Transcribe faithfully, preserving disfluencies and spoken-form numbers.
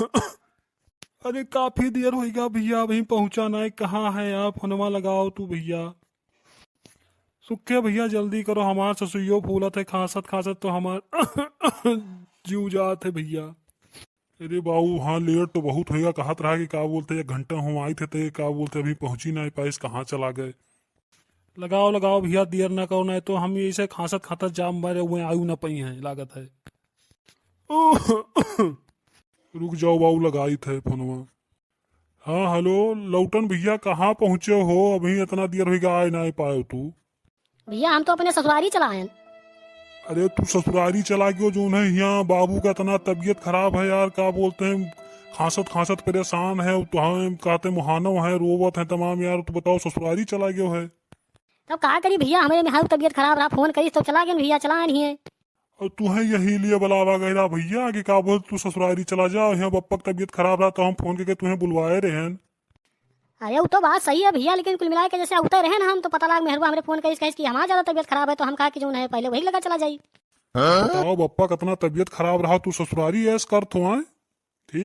अरे काफी देर होइगा भइया, अबहीं पहुँचा नाहीं, कहाँ है आप? फोनवा लगाओ तू भइया। सुखे भइया जल्दी करो, हमार ससुइयो फूलत है, खाँसत खाँसत तो हमार जिउ जात है भइया। अरे बाऊ, हाँ लेट तो बहुत होइगा, कहत रहा कि का बोलते एक घंटा हम आइत है, तो ये का बोलते अभी पहुँची नाहीं पाइस, कहाँ चला गए? लगाओ लगाओ भइया, देर ना करो, नाहीं तो हम यइसे खाँसत खाँसत जाम मारे हुए आयु ना पइहैं लागत है। रुक जाओ बाऊ, लगाइत है फोनवा। हाँ हेलो लौटन भइया, कहाँ पहुँचे हो? अबहीं एतना देर होइगा आए नाहीं पायो तू। भइया हम तो अपने ससुरारी चला आयन। अरे तू ससुरारी चला गयो, जौन है हियाँ बाबू का एतना तबियत खराब है यार, का बोलते हैं, खाँसत खाँसत परेसान है, तो हम कहते मुहानो है, रोवत है तमाम यार, तू बताओ ससुरारी चला गयो है। तब का करी भइया, हमरे मेहरारू तबियत खराब रहा, फोन करिस तो चला गयन भइया, चला आयन हियाँ। अउर तुहैं यही लिए बुलावा गया भइया कि का बोलत तू ससुरारी चला जा, हियाँ बप्पा क तबियत खराब रहा तो हम फोन करके तुहैं बुलवाए रहेन। अरे उ तो बात सही है भइया, लेकिन कुल मिलाइ के जइसे अउते रहेन हम तो पता लाग मेहरुआ हमरे फोन करिस, कहिस कि हमार ज्यादा तबियत खराब है तो हम कहा कि जौन है पहिले वही लगा चला जाई। बताओ बप्पा क एतना तबियत खराब रहा तू ससुरारी ऐस करत हो, आँय?